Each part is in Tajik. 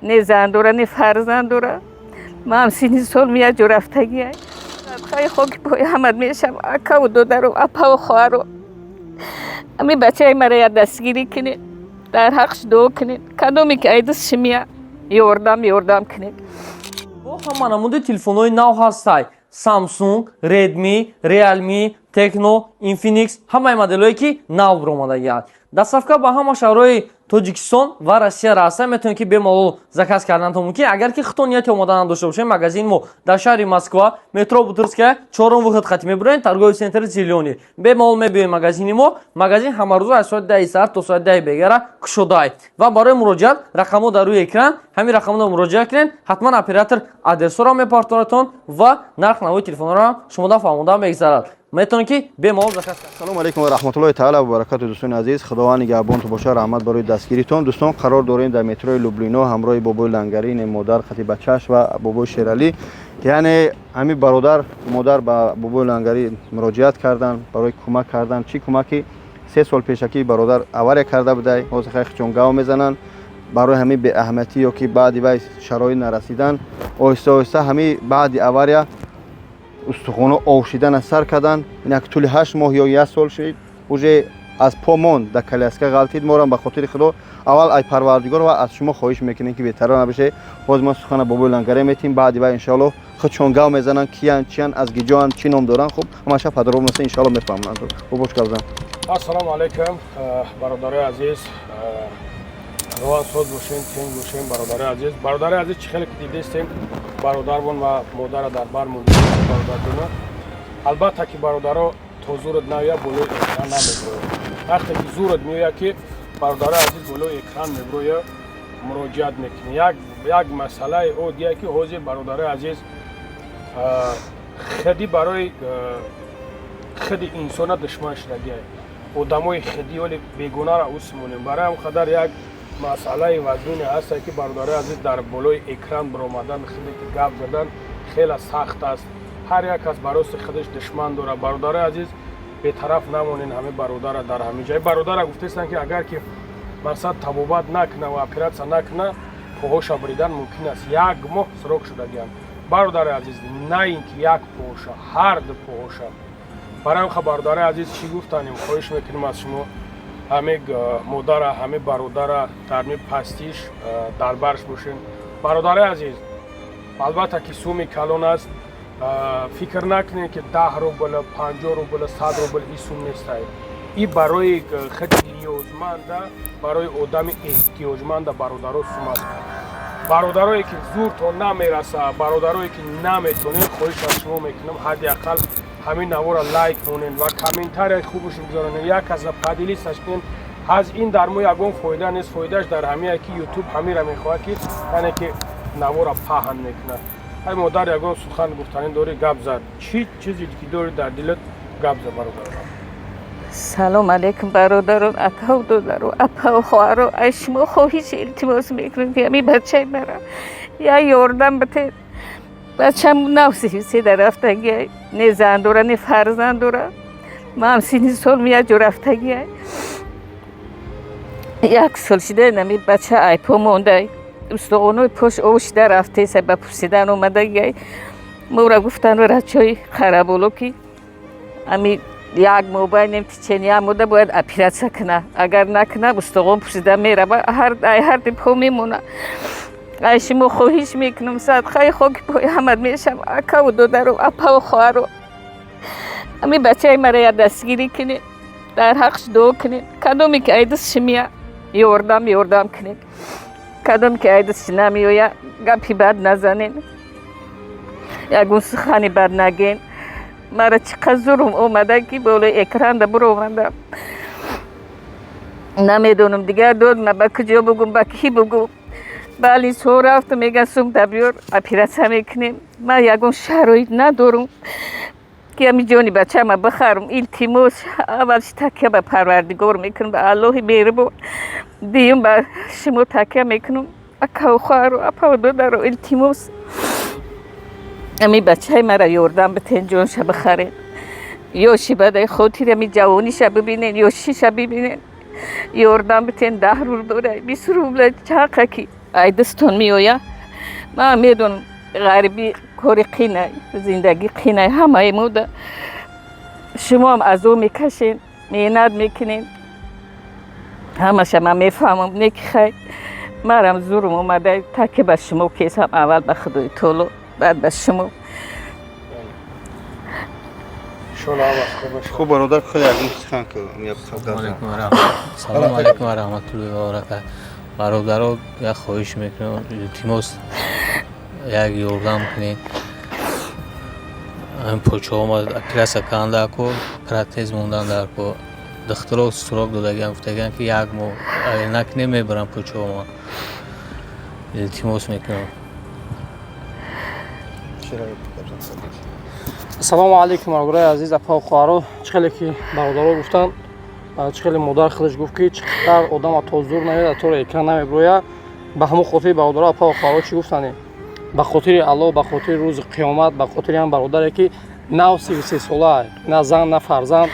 Не зан дора, не фарзанд дора. Ман синни сол мияҷо рафтагия. Хай, хоки пои ҳамат мешам, акаву додару, апаву хоҳару. Ами бачаи мара я дастгирӣ кунед, дар ҳақш дуо кунед. Кадоме ки ай дастши мия, ёрдам, ёрдам кунед. Бо ҳама намуди телефонҳои нав ҳастай: Samsung, Redmi, Realme, Tecno, Infinix, ҳамаи моделҳое, ки нав баромадагианд. Доставка ба ҳама шаҳрҳои Тоҷикистон ва Россия раста. Метавонед, ки бемалол заказ карданатон мумкин. Агар ки худтон нияти омода надошта бошед, магазини мо дар шаҳри Москва, метро Бутырская, чорум выход хати мебуроед, торговый центр «Зелёный». Бемалол мебиёед магазини мо. Магазин ҳамарӯза аз соати 10 саҳар то соати 10 бегара кушодаай. Ва барои муроҷиат рақамҳо дар рӯи экран, ҳамин рақамҳо муроҷиат кунед. Ҳатман оператор адресҳоро мепартонадтон ва нарх навои телефонҳоро ҳам шумода фаҳмода мегзарад. Метавонед, ки бемалол заказ кард. Ассалому алайкум ва раҳматуллоҳи таала ва баракату, дӯстони азиз. Худованд нигаҳбонтон боша. Раҳмат барои дастгиритон. Дӯстон, қарор дорем дар метрои Люблино ҳамроҳи бобои Лангарӣ, модар қати бачааш ва бобои Шералӣ. Яъне ҳамин бародар, модар ба бобои Лангарӣ муроҷиат карданд барои кӯмак кардан. Чӣ кӯмаки? 3 сол пешакӣ бародар авария карда будай. Ҳозир хайхчон гав мезананд. Барои ҳамин беаҳамиятӣ ё ки баъди вай шароит нарасидан, оҳиста оҳиста ҳамин баъди авария устухоно овшидана сар карданд. Инак тӯли 8 моҳ ё як сол шид, уже аз по монд, дар коляска ғалтид. Морам ба хотири Худо, аввал ай Парвардигор ва аз шумо хоҳиш мекунем, ки бетараф набошед. Ҳозир мо сухана бобои Лангаре метем. Баъди вай, иншоалло, худшон гав мезананд, киянд, чиянд, аз гиҷоанд, чӣ ном доранд. Хуб, ҳамаша подробности, иншоалло, мефаҳмонанд. Бобош, гап зан. Ассалому алайкум, бародарои азиз. Худованд соз бошен, тинг бошен, бародарои азиз. Бародарои азиз, чӣ хеле ки дидестем, бародарбон ва модара дар бар монда, бародарҷона. Албатта ки, бародаро, то зурат наоя, болои экран намеброяд. Вақте ки зурат меояд, ки, бародарои азиз, болои экран меброя, муроҷиат мекунӣ. Як масъалаи оддие, ки ҳозир, бародарои азиз, хиди барои хиди инсона душман шудагиай. Одамои хиди оли бегунаро усмонем. Барои ҳам қадар як масъалаи вазнине ҳаста, ки, бародарои азиз, дар болои экран баромадан, хиде ки гап задан хеле сахт аст. Ҳар як кас барости худаш душман дорад. Бародарои азиз, бетараф намонен. Ҳаме бародара дар ҳамин ҷай бародара гуфтестанд, ки агар ки мақсад табобат накуна ва оператсия накуна, поҳоша буридан мумкин аст. Як моҳ срок шудагиам, бародари азиз. На ин ки як поҳоша, ҳар ду поҳоша. Барои ҳам, бародари азиз, чӣ гуфтанем, хоҳиш мекунем аз шумо, ҳаме модара, ҳаме бародара дар ми пастиш дар барш бошем. Бародари азиз, албатта ки суми калон аст. Фикр накунед, ки 10 рубл, 50 рубл, 100 рубл и сум нестай. И барои хеле ниёзманда, барои одами эҳтиёҷманда, бародаро, сум аст. Бародарое ки зуртон намераса, бародарое ки наметонед, хоҳиш аз шумо мекунам, ҳадди ақал ҳамин навора лайк монед ва комментарияи хубаш бигзоронед, як каса поделиться кунед. Аз ин дар мо ягон фоида нест. Фоидааш дар ҳамие, ки Ютуб ҳамира мехоҳад, ки яъне ки навора паҳн мекунад. Ай модар, ягон сухан гуфтанӣ дорӣ, гап зад. Чӣ чизе ки дорӣ дар дилат, гап зад, бародарам. Салом алейкум, бародарон, акаву додару, апаву хоҳаро. Аз шумо хоҳиш, илтимос мекунам, ки ҳамин бачаи мара як ёрдам битед. Бачам нав седа рафтагиай, не зан дора, не фарзанд дора. Ман синни сол мияҷо рафтагиай. Як сол шида нами бача айпо мондай, устухонои пош ов шида рафтеса. Ба пурсидан омадагиай. Мора гуфтан врачои Қараболо, ки ами як мобайнем течение як мода бояд оператсия куна. Агар накуна, устухон пурсида мерава, ҳар ди по мемона. Ай шумо хоҳиш мекунам, садқаи хоки пои ҳамат мешам, акаву додару, апаву хоҳару. Ҳамин бачаи мара як дастгирӣ кунед, дар ҳақш дуо кунед. Кадоме ки ай дастши мия, ёрдам, ёрдам кунед. Кадоме ки ай дастши намеоя, гапи бад назанед, ягон сухани бад наген. Мара чӣ қадр зурум омада, ки болои экранда биромадам. Намедонам дигар дод ма ба куҷо бугум, ба кӣ бугум. Балисҳо рафтам, меган: «Сумта биёр, оператсия мекунем». Ман ягон шароит надорам, ки ҳамин ҷони бачаама бихарам. Илтимос, аввалш такя ба Парвардигор мекунам, ба Аллоҳи меҳрубон, дуюм ба шумо такя мекунам. Акаву хоҳару, апаву додаро, илтимос, ҳамин бачаи мара ёрдам битен, ҷонша бихарен. Ёши бадай хотири ҳамин ҷавониша бибинен, ёшиша бибинен, ёрдам битен. 10 рубл дора, 20 рубла, чақа ки. Ай дастон меояд, ман медонам, ғарибӣ кори қинай, зиндагӣ қинай ҳамаи мода. Шумоам азоб мекашед, меҳнат мекунед, ҳамаша ман мефаҳмам. Не ки хай, марам зурум омада, таки ба шумо кесам, аввал ба Худои Таоло, баъд ба шумо. Хуб, бародар, худ ягон сухан ку. Салому алайкум ва раҳматуллоҳи ва баракат. Бародаро, як хоҳиш мекунам, илтимос, як ёрдам кунед. Почома операция кардан дар кор, протез мондан дар кор. Духтуро срок додагиам, гуфтагиам, ки як моҳ агар накунем, мебарам почома. Илтимос мекунам. Ассалому алайкум, бародарои азиз, апа, хоҳаро. Чӣ хеле ки бародаро гуфтанд, чӣ хеле модар худаш гуфт, ки чӣ қадар одама то зур наёяд, тора экран намебирояд. Ба ҳамон хотири, бародаро, апа, хоҳаро, чӣ гуфтанем? Ба хотири Аллоҳ, ба хотири рӯзи қиёмат, ба хотири ҳам бародаре, ки нав 33 сола, на зан, на фарзанд,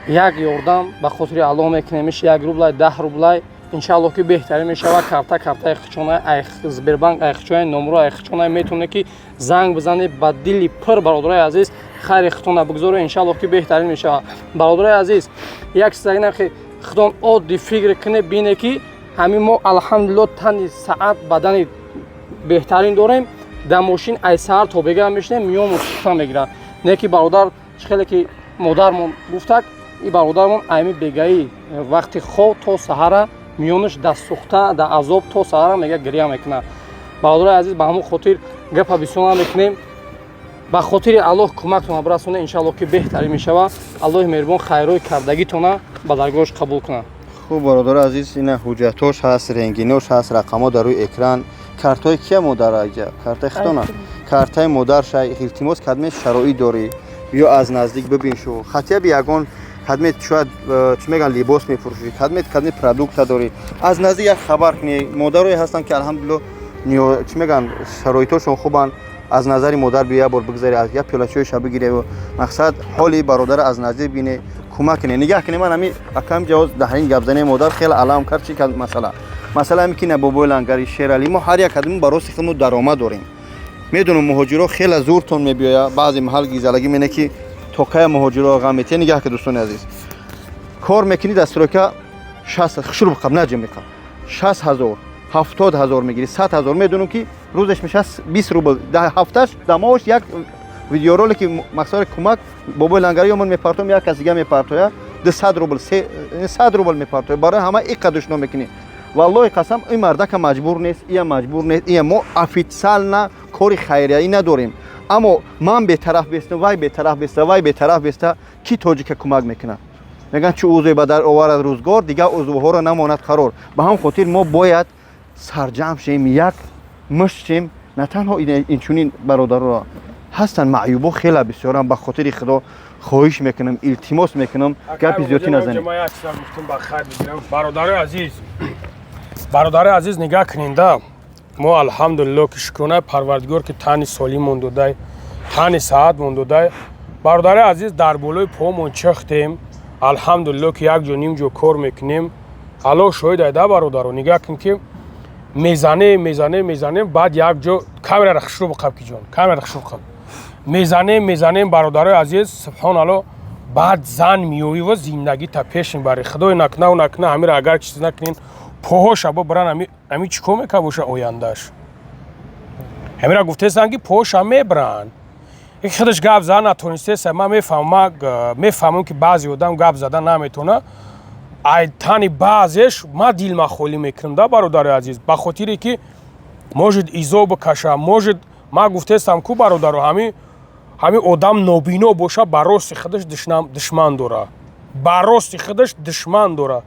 як ёрдам ба хотири Аллоҳ мекунем. Иш 1 рублай, 10 рублай, иншааллоҳ, ки беҳтарин мешавад. Карта, картаи хичона, Сбербанк айхичонаи, номро айхичона, метавонед, ки занг бизанед. Ба дили пур, бародарои азиз, хайри хитона бигзоред, иншааллоҳ, ки беҳтарин мешавад. Бародарои азиз, як чиз, ки худон оддӣ фикр кунед, бине, ки ҳамин мо, алҳамдулилло, тани саат, бадани беҳтарин дорем, дар мошин ай саҳар то бега мешинем, миёмон сухта мегирад. Не ки бародар, чӣ хеле ки модармон гуфтак, и бародармон айми бегаӣ вақти хоб то саҳара миёнаш дар сухта, дар азоб, то саҳара мега гиря мекунад. Бародарои азиз, ба ҳамон хотир гапа бисёр намекунем. Ба хотири Аллоҳ кӯмактона бирасонед, иншааллоҳ, ки беҳтарин мешавад. Аллоҳи меҳрубон хайрои кардагитона ба даргоҳаш қабул кунад. Хуб, бародари азиз, ина ҳуҷҷатош ҳаст, рентгенош ҳаст, рақамҳо дар рӯи экран. Картҳои кия, модар? Аҷа картаи худона, картаи модарша. Илтимос, кадме шароит дорӣ, биё, аз наздик бибин шу. Хотя бы ягон кадме, шояд, чӣ мегӯянд, либос мефурӯшӣ, кадме продукта дорӣ, аз наздик як хабар кунӣ. Модарое ҳастанд, ки алҳамдулилло, чӣ мегӯянд, шароитошон хубанд. Аз назари модар биё, як бор бигзари, як пиёла чойша бигире. Мақсад, ҳоли бародара аз наздик бине, кӯмак кунед, нигаҳ кунед. Ман ҳами акам ҷавоз даҳрин гапзании модар хеле алам кард. Чӣ масъала? Масъала ҳами ки на, бобои Лангари, Шералӣ, мо ҳар як кадом ба рости худмо даромад дорем. Медонам, муҳоҷиро хеле зуртон мебиёяд, баъзе маҳал гизалагӣ мене, ки то кая муҳоҷиро ғам метиҳ. Нигаҳ ки, дӯстони азиз, кор мекунӣ дар стройка, 60 шурӯъ қаб наҷм меқаб, 60 000, 70 000 мегирӣ, 100 000. Медонам, ки рӯзаш мешавад 20 рубл, дар ҳафташ, дар моҳаш. Як видеоролики мақсади кӯмак бобои Лангари ё ман мепартоям, як кас дига мепартоя, 200 рубл, 100 рубл мепартоя. Барои ҳама иқа душно мекунӣ. Валлоҳи қасам, ин мардака маҷбур нест, ия маҷбур нест. Ия мо официально кори хайрияӣ надорем, аммо ман бетараф беста, вай бетараф беста, вай бетараф беста, ки тоҷика кӯмак мекунад? Мегӯянд, чӣ узве ба дар оварад рӯзгор, дигар узвҳоро намонад қарор. Ба ҳам хотир мо бояд сарҷамъ шем, як мушт шем. На танҳо инчунин бародаро ҳастанд, маъюбо хеле бисёрам. Ба хотири Худо хоҳиш мекунам, илтимос мекунам, гапи зиёдтӣ назанед. Бародарои азиз, бародарои азиз, нигаҳ кунинда. Мо, алҳамдулилло, ки шукронаи Парвардигор, ки тани солиммон додай, тани саҳатмон додай. Бародарои азиз, дар болои помон чахтем, алҳамдулилло, ки як ҷо, ним ҷо кор мекунем. Аллоҳ шоҳид айда. Бародаро, нигаҳ кун, ки мезанем, мезанем, мезанем, баъд як ҷо камерара хушрӯ биқаб, ки ҷон, камера хушрӯ биқаб. Мезанем, мезанем, бародарои азиз, субҳоналло, баъд зан меёвӣ ва зиндагита пеш мебарӣ. Худои накунаву накуна, ҳамира агар чиз накунин, поҳоша бо бран, ами чӣ кор мекард боша ояндаш? Ҳамира гуфтесанд, ки поҳоша мебаранд. Яки худаш гап зада натонистеса. Ман мефаҳмам, мефаҳмам, ки баъзе одам гап зада наметавона. Ай тани баъзеш ма дилма холӣ мекунам да, бародари азиз, ба хотире ки может изо бикаша, может. Ман гуфтестам ку, бародаро, ҳами одам нобино боша, ба рости худаш душман дора, ба рости худаш душман дора.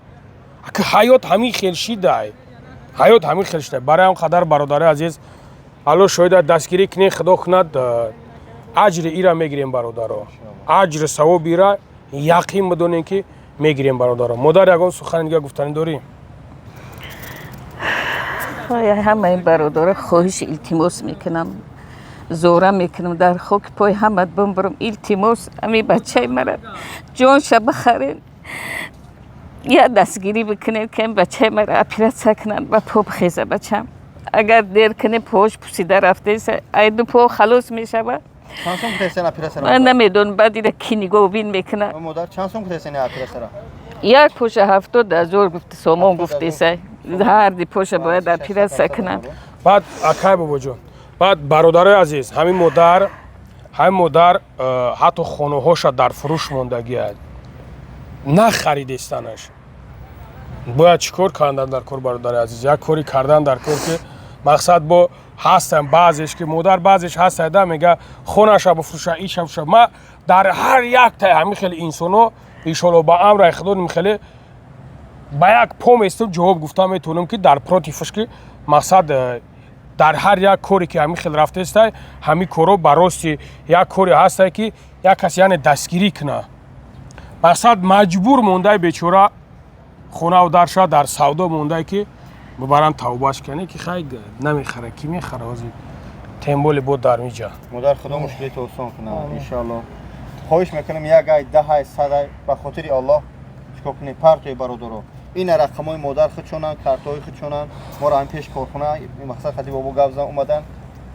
Аки ҳаёт ҳамин хел шидай, ҳаёт ҳамин хел шидай. Барои ҳам қадар, бародари азиз, Алло шоҳида, дастгирӣ кунед. Худо кунад, аҷри ира мегирем, бародаро, аҷри савоби ира яқин бидонем, ки мегирем. Бародаро, модар, ягон сухани дига гуфтанӣ дорӣ? Ҳамаи бародаро хоҳиш, илтимос мекунам, зора мекунам, дар хоки пои ҳамат бимбурам. Илтимос, ами бачаи мара ҷонша бихарен. Я дастгирӣ бикунед, ки бачаи маро оператсия кунанд, ба по бихеза бачам. Агар дер кунем, пош пусида рафтеса, ай ду по халос мешавад. Чанд сом кутесен оператсияра? Ман намедонам, баъд ира ки нигоҳбин мекунад. Модар, чанд сом кутесен оператсияра? Як поша 70 000 гуфти, сомон гуфтеса. Ҳар ди поша бояд оператсия кунанд. Баъд, акай бобоҷон, баъд, бародарои азиз, ҳамин модар ҳатто хонаҳоша дар фурӯш мондагиад, нахаридестанаш. Бояд чӣ кор кардан дар кор, бародари азиз? Як кори кардан дар кор, ки мақсад бо ҳастам баъзеш, ки модар баъзеш ҳастада, мега хонаша бифурӯша, иша фурӯша. Ма дар ҳар яктаи ҳамин хеле инсоно, иншоалло, ба амраи худо, хеле ба як по местум, ҷавоб гуфта метавонам, ки дар против аш, ки мақсад дар ҳар як коре, ки ҳамин хел рафтестай, ҳамин корро ба рости як коре ҳастай, ки як кас, яъне, дастгирӣ куна. Мақсад, маҷбур мондай бечора, хонаву дарша дар савдо мондай, ки бибаранд тавбаш кане, ки хай, намехара, ки мехара ҳозир, тем более бо дар миҷа. Модар, худо мушкилито осон кунад, иншоалло. Хоҳиш мекунам, як ай, 10 ай, 100 ай, ба хотири Аллоҳ чикор кунед, партои, бародаро. Ина рақамҳои модар худшонанд, картҳои худшонанд. Моро ҳам пеш корхона, мақсад, хати бобо гап зан омадан.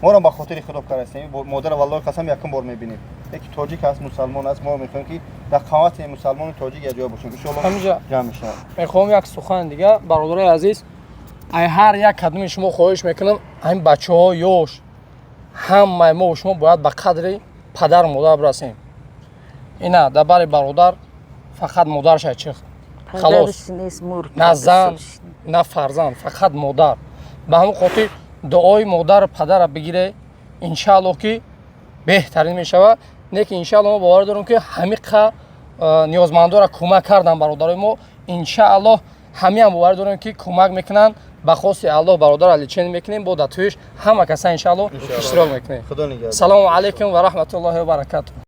Моро ба хотири худо карастем. Модара, валлоҳи қасам, якум бор мебинем. Яки тоҷик аст, мусалмон аст. Мо мехоҳем, ки дар қавати мусалмони тоҷик якҷоя бошем, иншоалло. Ҳаминҷа ҷамъ мешавад. Мехоҳам як сухан дига, бародарои азиз, ай ҳар як кадоми шумо хоҳиш мекунам. Ҳамин бачаҳо ёш, ҳамаи мо шумо бояд ба қадри падару модар бирасем. Ина дар бари бародар фақат модарша чих, халос. На зан, на фарзанд, фақат модар. Ба ҳамон хотир дуои модару падара бигире, иншааллоҳ, ки беҳтарин мешавад. Не ки иншааллоҳ, мо бовар дорем, ки ҳамиқа ниёзмандора кӯмак кардан бародарои мо, иншааллоҳ, ҳамиам бовар дорем, ки кӯмак мекунанд. Ба хости Аллоҳ бародар лечение мекунем, бо дар тӯиш ҳама каса иншааллоҳ иштирок мекунем. Худо нигаҳдор. Салому алайкум ва раҳматуллоҳи ва баракатуҳ.